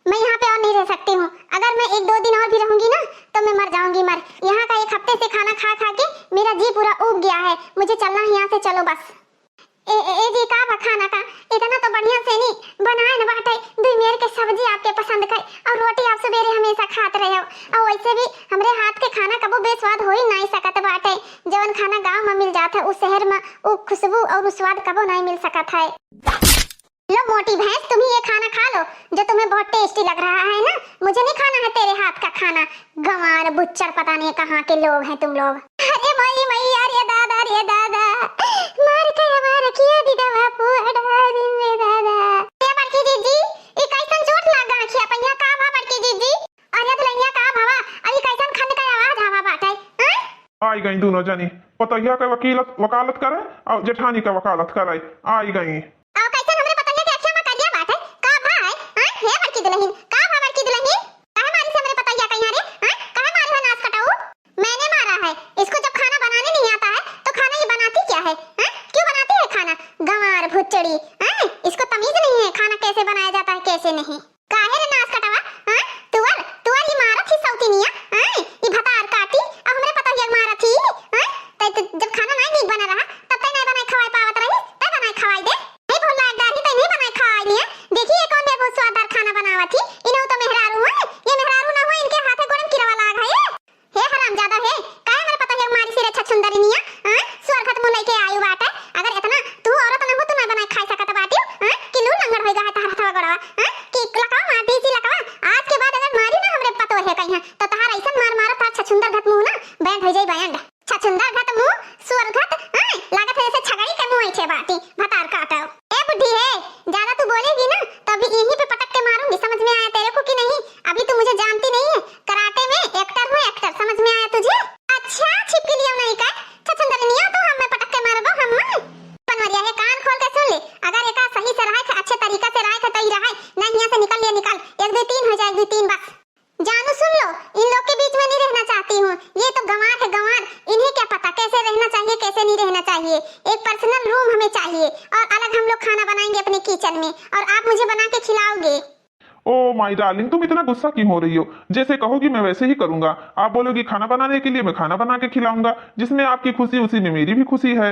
मैं यहाँ पे और नहीं रह सकती हूँ। अगर मैं एक दो दिन और भी रहूंगी ना तो मैं मर जाऊंगी, मर। यहाँ का एक हफ्ते से खाना खा खा के मेरा जी पूरा ऊब गया है। मुझे चलना है यहाँ से, चलो बस। ए, ए, ए जी, का बा खाना का? इतना तो बढ़िया से नहीं बनाए न बाटे। दुई मेर के सब्जी आपके पसंद का और रोटी आप सवेरे हमेशा खात रहे हो। और वैसे भी हमरे हाथ के खाना कबो बेस्वाद हो ही नहीं सकत बाटे। जवन खाना गाँव में मिल जात है, उस शहर में वो खुशबू और वो स्वाद कबो नहीं मिल सकत है। लो मोटी भैंस, तुम ही ये खाना खा लो जो तुम्हें बहुत टेस्टी लग रहा है ना। मुझे नहीं खाना है तेरे हाथ का खाना। गंवार बुच्चड़, पता नहीं कहाँ के लोग हैं तुम लोग। अरे माई माई, अरे दादा, अरे दादा, मार के हमारा किया दीदा बापू, अरे दादा। ए बड़की जीजी, ई कैसन चोट लाग गया आँखिया पे? यहाँ का भा बड़की जीजी? अरे दुल्हनिया का भवा, अरे कैसन खंड का आवाज आवा बाटे, हैं? आई गई दोनों जनी, पतोहिया के वकीलत, वकालत करे और जेठानी के वकालत करे आई गई। आओ, कैसन हमरे पतोहिया के अखिया में करिया बाटे? का भा है? हाँ, हे बड़की दुल्हन, का भा बड़की दुल्हन? काहे मारी से हमरे पतोहिया के यहाँ रे? हाँ, काहे मारी हो नास कटाऊ? मैंने मारा है। इसको जब खाना बनाने नहीं आता है, तो खाना ये बनाती क्या है? हाँ, क्यों बनाती है खाना? गंवार भुच्चड़ी, हाँ, इसको तमीज नहीं है खाना कैसे बनाया जाता है, कैसे नहीं। काहे रे नास कटावा? हाँ, तुअर, तुअर ये मारत ही सौतिनिया, हाँ, ये भतार काटी, अब हमरे पतोहिया के मारत ही, हाँ, तै, तै जब खाना नाई नीक बना रहा, तब तै नाई बनाई खवाई पावत रही, तै बनाई खवाई दे। नहीं भोला एक दाढ़ी तै नहीं बनाई खवाई लिया। देखी ये कौन बेबहुत स्वाददार खाना बनावत ही, इनहू तो मेहरारू है, ये मेहरारू ना हो, इनके हाथे गोड़े में किरवा लाग है। हे हरामजादा हे, काहे हमरे पतोहिया के मारी सिरे छछुंदरिनिया, हाँ, स्वर्गत मुँह लेके आयु बाटे। अगर इतना तू औरत ना हो, तू ना बनाई खाई सकत बाटी, हाँ, कि लू लंगड़ होई गा है तहार हथवा गोड़वा, हाँ, कि लकवा मार दी सी लकवा। आज के बाद अगर मारी ना हमरे पतोहे कहीं, तो तहार ऐसन मार मारब, तहार छछुंदर घत मुँह ना बैंड हो जाई बैंड। छछुंदर घत मुँह, सुअर घत, हाँ, लागत है जैसे छगड़ी के मुँह ऐठे बाटी, भतार काटो। ए बुढ़ी है, ज्यादा तू बोलेगी ना तो अभी यहीं पे पटक के मारूंगी, समझ में आया तेरे को कि नहीं? अभी तू मुझे जानती नहीं है, कराटे में एक्टर हूँ, एक्टर, समझ में आया तुझे? अच्छा, छिपकली नहीं का, छछुंदरनिया तो हम में पटक के मारबो हम। बनवरिया है, कान खोल के सुन ले, अगर एका सही से रहे, अच्छे तरीका से रहे तो ही रहे, नहीं यहाँ से निकल ले, निकल, एक दो तीन हो जाए, एक दो तीन बस। जानू सुन लो, इन लोग के बीच में नहीं रहना चाहती हूँ। ये तो गंवार है गंवार, इन्हें क्या पता कैसे रहना चाहिए, कैसे नहीं रहना चाहिए। एक पर्सनल रूम हमें चाहिए और अलग हम लोग खाना बनाएंगे अपने किचन में और आप मुझे बना के खिलाओगे। Oh my darling, तुम इतना गुस्सा क्यों हो रही हो? जैसे कहोगी मैं वैसे ही करूंगा। आप बोलोगी खाना बनाने के लिए, मैं खाना बना के खिलाऊंगा। जिसमें आपकी खुशी उसी में मेरी भी खुशी है।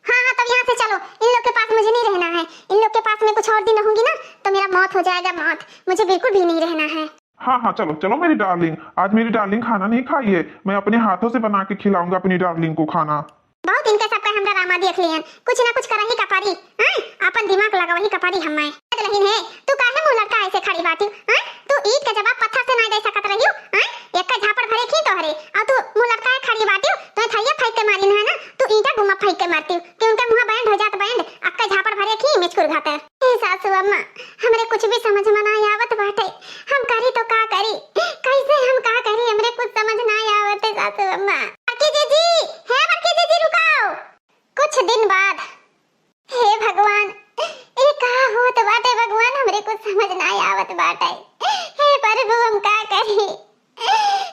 हाँ हाँ, तब यहाँ से चलो, इन लोग के पास मुझे नहीं रहना है। इन लोग के पास मैं कुछ और दिन रहूंगी ना तो मेरा मौत हो जाएगा, मौत। मुझे बिल्कुल भी नहीं रहना है। हाँ हाँ, चलो चलो मेरी डार्लिंग, आज मेरी डार्लिंग खाना नहीं खाई है, मैं अपने हाथों से बना के खिलाऊंगा अपनी डार्लिंग को खाना। बहुत इनके सबका हम ड्रामा देख लियन, कुछ ना कुछ करही का परी। हाँ, अपन दिमाग लगावही का परी हमें। दुलहिन है, तू काहे मुंह लटका ऐसे खड़ी बाटिउ? हाँ, तू ईंट के जवाब पत्थर से नाहीं दे सकत रहिउ। हाँ, एक झापड़ भरे खी तोहरे, और तू मुंह लटकाए खड़ी बाटिउ। तो थैया फेंक के मारी ना, तू ईंटा गुमा फेंक के मारतिउ कि उनका मुंह बैंड हो जात बैंड। अक्का झापड़ भरे खी मिचकुर घाते। ए सासू अम्मा, हमरे कुछ भी समझ में ना आवत बाटे। हम करी तो का करी, कैसे हम का करी, हमरे कुछ समझ ना आवत है सासू अम्मा। बड़की जीजी, हे बड़की जीजी, रुकाओ। कुछ दिन बाद, हे भगवान, ए का होत बाटे भगवान, हमरे कुछ समझ ना आवत बाटे। हे प्रभु, हम का करी?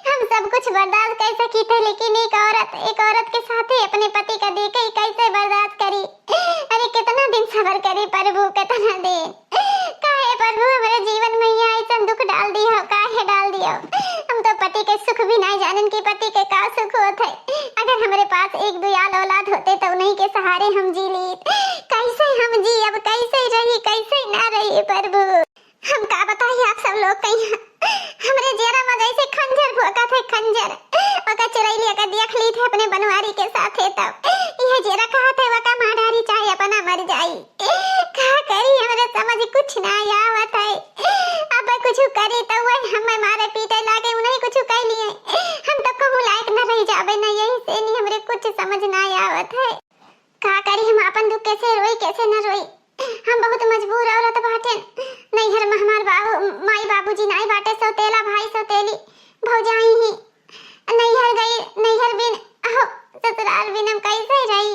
हम सब कुछ बर्दाश्त कर सकी थे, लेकिन एक औरत, एक औरत के साथे अपने पति का देखे ही कैसे बर्दाश्त करी? अरे कितना दिन सबर करी प्रभु, कितना दिन? काहे प्रभु हमरे जीवन में यहाँ ऐसन दुख डाल दियो, काहे डाल दियो? हम तो पति के सुख भी नहीं जानन कि पति के का सुख होत है। अगर हमरे पास एक दुयाल औलाद होते तो उन्हीं के सहारे हम जी लीत। कैसे हम जी, अब कैसे रही, कैसे ना रही प्रभु? हम का बताई आप सब लोग कहीं, हमरे जियरा में जैसे खंजर भोंकत है, खंजर। ओका चुरैली अगर देख ली थे अपने बनवारी के साथे, तब यह जियरा कहत है, "वका मार डारी, चाहे अपना मर जाई।" का करी, हमरे समझ कुछ ना आवत है। अब कुछ करी तो वह हमें मारे पीटे लागे, उन्हें कुछ कह लिए। हम तो कहूँ लायक न रह जावे, न यही से नहीं, हमरे कुछ समझ ना आवत है। का करी हम आपन दुख, कैसे रोई, कैसे न रोई? हम बहुत मजबूर औरत बाटेन। नैहर में हमार बाबू, माई बाबूजी नाई बाटे, सौतेला भाई सौतेली भौजाई ही। नैहर गई, नैहर बिन, अहो, ससुराल बिन हम कैसे रही?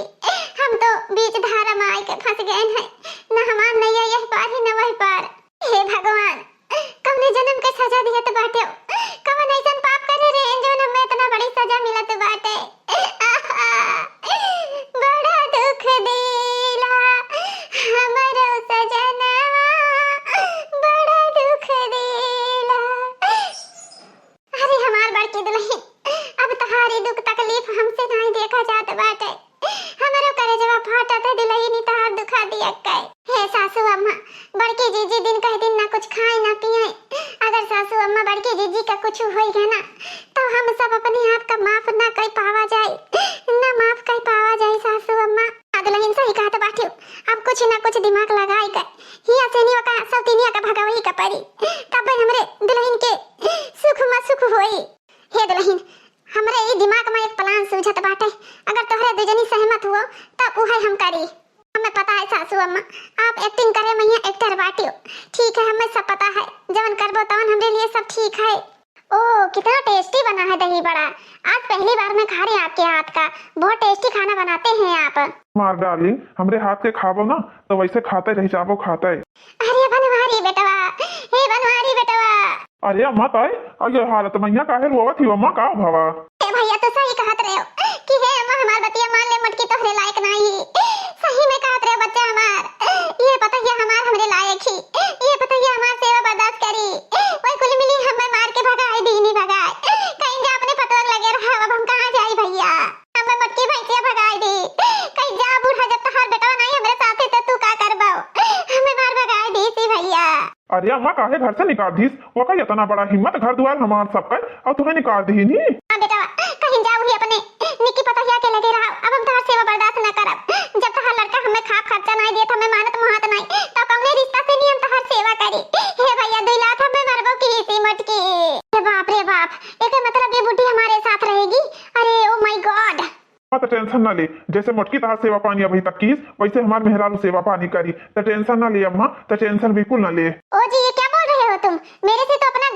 हम तो बीच धारा में आके फंस गए हैं, न हमार नैया यह पार ही न वह पार। हे भगवान, कवने जन्म के सजा दिहत बाटे? कवन ऐसन पाप करे रहे जौन हमें इतना बड़ी सजा मिलत बाटे? बड़ा दुख देला हमरो सजनवा, बड़ा दुख देला। अरे हमार बड़की दुलहिन, अब तहारी दुख तकलीफ हमसे नाहीं देखा जात बाटे। हमरो करेजवा फाटत है दुलहिनी, तहार दुखा दिया कै। हे सासू अम्मा, बड़की जीजी दिन कह दिन ना कुछ खाए ना पिए। अगर सासू अम्मा बड़की जीजी का कुछ होई गया ना, तो हम सब अपने आप का माफ ना कर पावा जाए, ना माफ कर पावा जाए सासू अम्मा। आ दुलहिन सही कहत बाटिउ, अब कुछ ना कुछ दिमाग लगाई के हिया से नहीं ओका सौतिनिया का भगवही का परी, तब हमरे दुलहिन के सुख में सुख होई। हे दुलहिन, हमरे ई दिमाग में एक plan सूझत बाटे, अगर तोहरे दुजनी सहमत हुओ, तब उहे हम करी। हमें पता है सासू अम्मा, आप acting करे में हियाँ actor बाटियो। ठीक है, हमें सब पता है, जवन करबो तवन हमरे लिए सब ठीक है। ओ, कितना tasty बना है दही बड़ा। आज पहली बार मैं खा रही आपके हाथ का, बहुत tasty खाना बनाते हैं आप। हमार darling, हमरे हाथ के खाबो ना, तो वैसे खाते रह जाबो, खाते। अरे बनवारी बेटवा, हे बनवारी बेटवा। अरे अम्मा ताई, अ ये हालत में हियाँ काहे रोवत ही अम्मा, का भवा? ए भैया, तू सही कहत रहे हो कि हे अम्मा, हमार बतिया मान ले, मोटकी तोहरे लायक नाही। सही में कहत रहे हो बच्चा हमार, ये पतोहिया हमार हमरे लायक ही, ये पतोहिया हमार सेवा बर्दाश्त करी। वही कुल मिली हमें मार के भगाए दीनी, भगाए। कहीं जा अपने पतोह लगे रहा, अब हम कहाँ जाई भैया? हमें मोटकी भैंसिया भगाए दी। कहीं जा बूढ़ा, जब तोहार बेटवा नाही हमरे साथे तो तू का करबो? हमें मार भगाए दी सी भैया। अरे अम्मा, काहे घर से निकाल दीस? ओका इतना बड़ा हिम्मत, घर दुआर हमार सब कर, और तुम्हें निकाल दी नी? हाँ बेटा, कहीं जाओ ही अपने निक्की पतोहिया के लगे रहो। अब हम तोहार सेवा बर्दाश्त न करब। जब तोहार लड़का हमें खाब खर्चा नहीं देत, हमें मानत मुहात नहीं, तो कौने रिश्ता से नहीं हम तोहार सेवा करी? हे भैया, दुई लात हमें मरबो की इसी मोटकी। हे बाप रे बाप, एकर मतलब ये बुढ़ी हमारे साथ रहेगी? अरे, oh my God। अम्मा, त tension ना ले, जैसे मोटकी तहार सेवा पानी अभी तक कीस, वैसे हमार मेहरारू सेवा पानी करी। त tension ना ले अम्मा, त tension बिल्कुल ना ले। ओ जी, ये क्या बोल रहे हो तुम? मेरे से तो अपना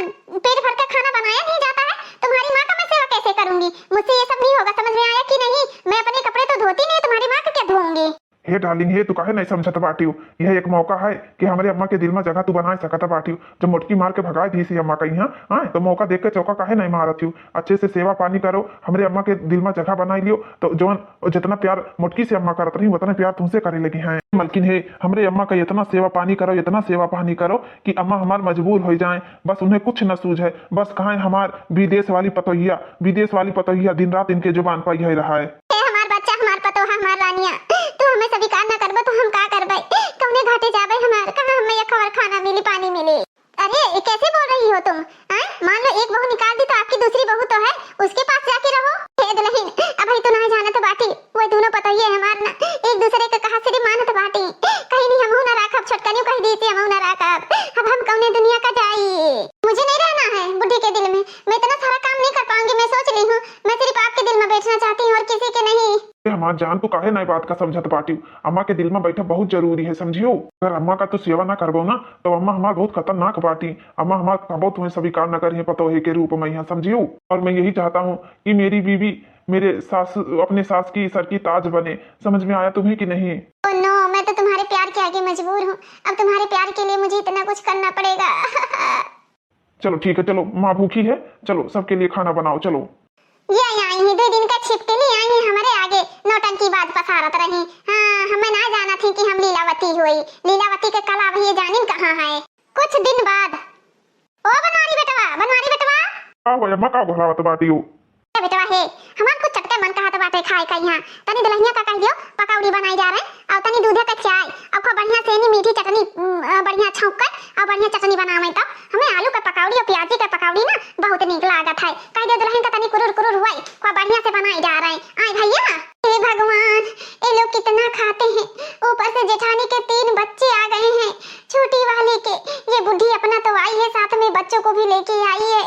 पेट भर का खाना बनाया नहीं जाता है, तुम्हारी माँ का मैं सेवा कैसे करूंगी? मुझसे ये सब नहीं होगा, समझ में आया कि नहीं? मैं अपने कपड़े तो धोती नहीं, तुम्हारी माँ का क्या धोऊंगी? हे darling, हे तू काहे नहीं समझत बाटियो? यह एक मौका है कि हमरे अम्मा के दिल में जगह तू बनाए सकत बाटियो। जब मोटकी मार के भगाए दीसी अम्मा कहीं, हाँ, तो मौका देख के चौका काहे नहीं मारत हो? अच्छे से सेवा पानी करो, हमरे अम्मा के दिल में जगह बनाई लियो, तो जवन जितना प्यार मोटकी से अम्मा करत रही, उतना प्यार तुमसे करे लगी हैं। मलकिन हे, हमरे अम्मा का इतना सेवा पानी करो, इतना सेवा पानी करो कि अम्मा हमार मजबूर हो जाए। बस उन्हें कुछ न सूझे, बस कहें हमार विदेश वाली पतोहिया, विदेश वाली पतोहिया, दिन रात इनके जुबान पर यही रहा है। हे हमार बच्चा, हमार पतोहा, हमार रानिया, तू हमें स्वीकार न करबो तो हम का करबे? कौने घाटे जाबे हमार? कहाँ हमें एक खबर खाना मिली, पानी मिली? अरे, ये कैसे बोल रही हो तुम? आय, मान लो एक बहू निकाल दी तो आपकी दूसरी बहू तो है, उसके पास जाके रहो। हे दुल्हन, अबही तो ना जानत बाटी, वो दोनों पतोहिए हमार ना एक दूसरे के कहा से मानत बाटी। कहीं नहीं हमहू ना राखब, छोटकनियो कह दी थी हमहू ना राखब। अब हम कौने दुनिया का जाई? मुझे नहीं रहना है बुढ़ी के दिल में, मैं इतना सारा काम नहीं कर पाऊंगी। मैं सोच ली हूँ, मैं सिर्फ आपके दिल में बैठना चाहती हूँ और किसी के नहीं। ए हमार जान, तू काहे नाई बात का समझत बाटियो? अम्मा के दिल में बैठा बहुत जरूरी है, समझियो। अगर अम्मा का तू सेवा ना करबो ना, तो अम्मा हमार बहुत खतरनाक बाटी। अम्मा हमार कबो तुम्हें स्वीकार न करिए पतोहे के रूप में यहाँ, समझियो। और मैं यही चाहता हूँ कि मेरी बीवी मेरे सास, अपने सास की सर की ताज बने। समझ में आया तुम्हें कि नहीं? Oh no, मैं तो तुम्हारे प्यार के आगे मजबूर हूँ। अब तुम्हारे प्यार के लिए मुझे इतना कुछ करना पड़ेगा। चलो ठीक है, चलो, माँ भूखी है, चलो सबके लिए खाना बनाओ, चलो। ये आई ही, दो दिन का छिपकली आई ही, हमारे आगे नौटंकी बाज पसारत रही। हाँ, हमें ना जाना थी कि हम लीलावती हुई। लीलावती के कला अब ये जानिन कहाँ है। कुछ दिन बाद, ओ बनवारी बेटवा, बनवारी बेटवा। का हो अम्मा, का घोलावत बाटियो? ए बेटवा हे, हमार कुछ चटके मन कहत बाटे खाए का यहाँ। तनी दुल्हनिया का कह दियो, पकौड़ी बनाई जा रहे, और तनी दूधे का चाय, और खूब बढ़िया सेनी मीठी चटनी, उम, अ, बढ़िया छौंक कर, और बढ़िया चटनी बनावे। तब हमें आलू का पकौड़ी और प्याजी का पकौड़ी ना बहुत नीक लागत है। कह दियो दुल्हन का तनी कुरुर कुरुर हुआ, खूब बढ़िया से बनाई जा रहे। आए भैया, हे भगवान, ये लोग कितना खाते हैं, ऊपर से जेठानी के तीन बच्चे आ गए हैं। छोटी वाली के, ये बुढ़ी अपना तो आई है, साथ में बच्चों को भी लेके आई है।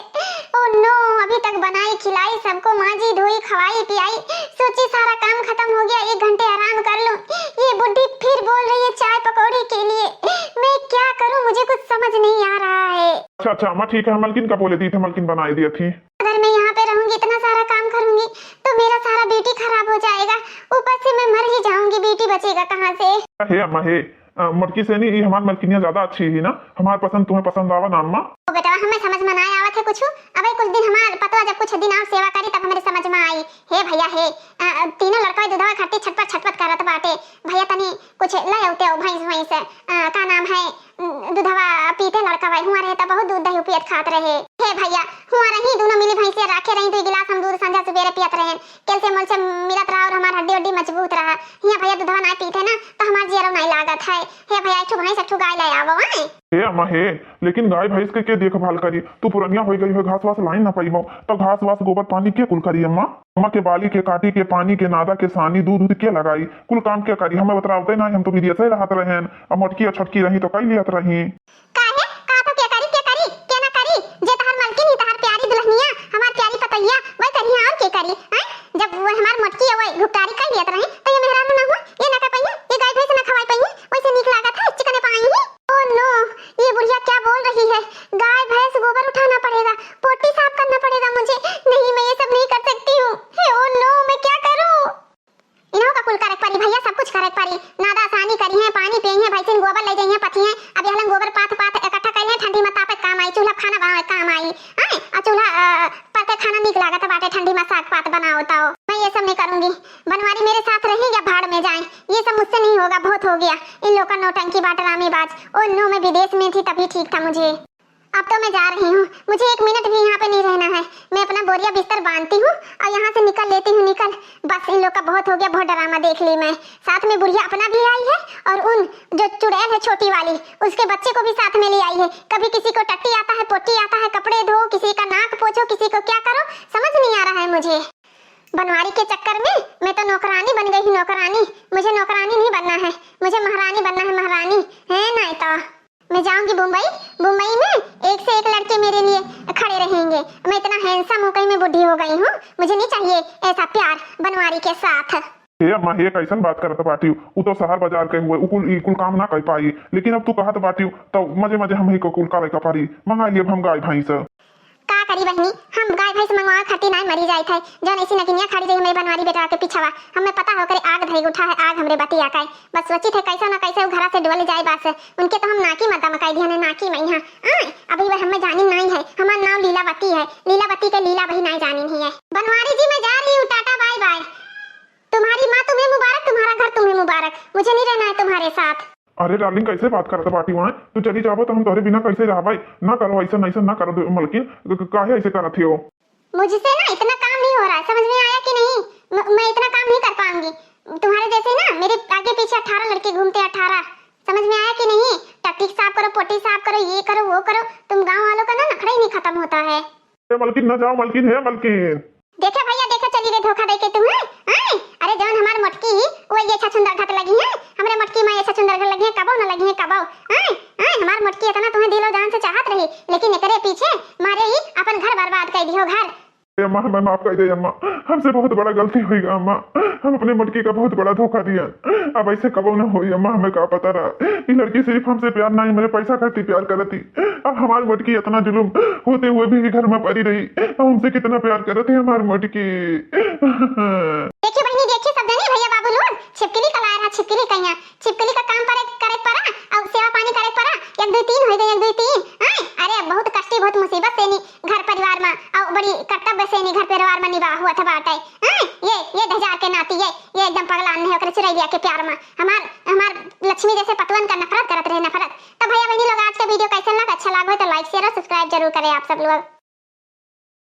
Oh no, अभी तक बनाई खिलाई सबको, माजी धोई खवाई पियाई, सोची सारा काम खत्म हो गया, एक घंटे आराम कर लूं। ये बुढ़ी फिर बोल रही है चाय पकौड़ी के लिए। मैं क्या करूं, मुझे कुछ समझ नहीं आ रहा है। अच्छा अच्छा अम्मा, ठीक है, हम मलकिन का बोले दी थे, मलकिन बनाए दिए थी। अगर मैं यहाँ पे रहूंगी, इतना सारा काम करूंगी, तो मेरा सारा beauty खराब हो जाएगा। ऊपर से मैं मर ही जाऊंगी, beauty बचेगा कहाँ से? हे अम्मा हे, अ, मोटकी सेनी, ई हमार मलकिनिया ज्यादा अच्छी ही ना, हमार पसंद तुम्हें पसंद आवा ना अम्मा? ओ बेटवा, हमें समझ में ना आवत है कुछ। अबे कुछ दिन हमार पतवा जब कुछ दिन और सेवा करी तब हमरे समझ में आई। हे भैया हे, अ, तीनों लड़का दुधवा खातिर छटपट छटपट करत बाटे। भैया तनी कुछ ले आउते हो भैंस वैंस, अ, का नाम है, उम, दुधवा पीते लड़का भाई, हुआ रहे तो बहुत दूध दही पियत खात रहे। हे भैया, हुआ रही दोनों मिली भैंसिया राखे रही, दो गिलास हम दूध संझा सुबेरे पियत रहे, कैल्शियम वैल्शियम मिलत रहा और हमार हड्डी हड्डी मजबूत रहा। हियाँ भैया दुधवा ना पीते ना तो हमार जियरो नहीं लागत है। हे भैया, एक ठो भैंस एक ठो गाय ले आवो, आए। हे अम्मा हे, लेकिन गाय भैंस के, के देखभाल करी? तू पुरनिया हो गई हो, घास वास लाई ना पाइबो, तो घास वास गोबर पानी के कुल करी अम्मा? अम्मा के बाली के काटी के पानी के नादा के सानी दूध दूध के लगाई, कुल काम के करी? हमें बतरावते ना, हम तो विदेश ही रहत रहेन, अब मोटकी और छोटकी रही तो कई लियत रही। काहे? का तो के करी, के करी, के ना करी? जे तहार मलकिन ही, तहार प्यारी दुल्हनिया, हमार प्यारी पतैया, वही करी, और के करी? हैं? जब वो हमार मोटकी है, वही घुपटारी कह लियत रही, तो ये मेहरारू ना हुआ, ये ना कर पाई, ये गाय भैंस ना खवाई पाई, वैसे नीक लागत है, चिकने पाई ही। Oh no, ये बुढ़िया क्या बोल रही है? गाय भैंस गोबर उठाना पड़ेगा, पोटी साफ करना पड़ेगा मुझे। नहीं, मैं ये सब नहीं कर सकती हूँ। हे, oh no, मैं क्या करूँ? इन्हों का कुल करे परी भैया, सब कुछ करे परी। नादा सानी करी है, पानी पिए है, भैंसिन गोबर ले जाइए, पथी है। अब यहलन गोबर पाथ पाथ इकट्ठा कर ले, ठंडी में तापे काम आई, चूल्हा खाना बनावे काम आई। आए, आ चूल्हा, अ, पर के खाना नीक लागत बाटे, ठंडी में साग पात बनाओ तो। मैं ये सब नहीं करूंगी। बनवारी मेरे साथ रही या भाड़ में जाए, ये सब मुझसे नहीं होगा, बहुत हो गया इन लोग का नौटंकी बाटरामी बाज। Oh no, मैं विदेश में थी तभी ठीक था मुझे। अब तो मैं जा रही हूँ, मुझे एक मिनट भी यहाँ पे नहीं रहना है। मैं अपना बोरिया बिस्तर बांधती हूँ और यहाँ से निकल लेती हूँ, निकल। बस इन लोग का बहुत हो गया, बहुत ड्रामा देख ली मैं। साथ में बुढ़िया अपना भी आई है और उन जो चुड़ैल है छोटी वाली, उसके बच्चे को भी साथ में ले आई है। कभी किसी को टट्टी आता है, पोटी आता है, कपड़े धो, किसी का नाक पोछो, किसी को क्या करो, समझ नहीं आ रहा है मुझे। बनवारी के चक्कर में मैं तो नौकरानी बन गई हूँ, नौकरानी। मुझे नौकरानी नहीं बनना है, मुझे महारानी बनना है, महारानी। है नहीं तो मैं जाऊंगी बम्बई। बम्बई में एक से एक लड़के मेरे लिए खड़े रहेंगे। मैं इतना handsome हूँ, कहीं मैं बूढ़ी हो गई हूँ? मुझे नहीं चाहिए ऐसा प्यार बनवारी के साथ। हे अम्मा, हे कैसन बात करत बाटियो? उ तो शहर बाजार के हुए, उ कुल, ई कुल काम ना कर पाई, लेकिन अब तू कहत बाटियो, तो मजे मजे हम ही को कुल करे का पारी, मंगा लिए हम गाय भैंस। का करी बहिनी, हम गाय भैंस मंगवावे खातिर नाय मरी जाइत है, जौन ऐसी नगिनिया खड़ी रही हमरे बनवारी बेटवा के पिछवा, हमें पता है ओकरे आग धरी उठा है, आग हमरे बतिया का है। बस सोचित है कैसे ना कैसे उ घरा से डोल जाए, बस उनके तो हम नाकी में दमकाई दिया ने, नाकी में यहाँ। आय, अभी वह हमें जानिन नाई है, हमार नाम लीलावती है, लीलावती के लीला वही नाई जानिन ही है। बनवारी जी, मैं जा रही हूँ, टाटा बाय बाय। तुम्हारी माँ तुम्हें मुबारक, तुम्हारा घर तुम्हें मुबारक, मुझे नहीं रहना है तुम्हारे साथ। अरे डार्लिंग, कैसे बात करत बाटी वहाँ? तू चली जाबो तो हम तोहरे बिना कैसे रहबै? ना करो ऐसा, ऐसा ना करो दे-, मलकिन, क-, क-, काहे ऐसे करत हो? मुझसे ना इतना काम नहीं हो रहा है, समझ में आया कि नहीं? म-, मैं इतना काम नहीं कर पाऊंगी। तुम्हारे जैसे ना मेरे आगे पीछे अठारह लड़के घूमते हैं, अठारह। समझ में आया कि नहीं? टट्टी साफ करो, पोटी साफ करो, ये करो, वो करो, तुम गाँव वालों का ना नखड़ा ही नहीं खत्म होता है। ए मलकिन, ना जाओ मलकिन, हे मलकिन। देखे भैया, देखे, चली रे धोखा दे के तुम्हें, हैं? अरे जौन हमार मोटकी ही, वो ये छछुंदर घात लगी है, हमरे मोटकी माँ ये छछुंदर घात लगी है, कबो न लगी है, कबो, हैं? हैं? हमार मोटकी इतना तुम्हें दिलो जान से चाहत रही, लेकिन एकरे पीछे मारे ही अपन घर बर्बाद कर दियो, घर। ए अम्मा, हमें माफ कर दे अम्मा, हमसे बहुत बड़ा गलती हुई अम्मा, हम अपने मोटकी का बहुत बड़ा धोखा दिया। अब ऐसे कबो न होई अम्मा, हमें का पता रहा, ये लड़की सिर्फ हमसे प्यार नहीं, मेरे पैसा खातिर प्यार करती। अब हमार मोटकी इतना जुलुम होते हुए भी घर में पड़ी रही। अब हमसे कितना प्यार करत है हमार मोटकी। देखी बहिनी, देखी सब जनी, भैया बाबू लोग छिपकली का लाया रहा, छिपकली कहिया, छिपकली का काम परे, करे परा, और सेवा पानी करे परा, एक दुई तीन हो गए, एक दुई तीन। आय, अरे बहुत कष्टी, बहुत मुसीबत से नी घर परिवार में, और बड़ी कर्तव्य से नी घर परिवार में निवाह हुआ था बाटे। आय, ये, ये दहजार के नाती, ये, ये एकदम पगलान नहीं ओकरे चिरैलिया के प्यार में। हमार, हमार लक्ष्मी जैसे पतवन का नफरत करत रहे, नफरत। तो भैया बहनी लोग, आज के video कैसन लगा? अच्छा लागो तो like, share और subscribe जरूर करें आप सब लोग।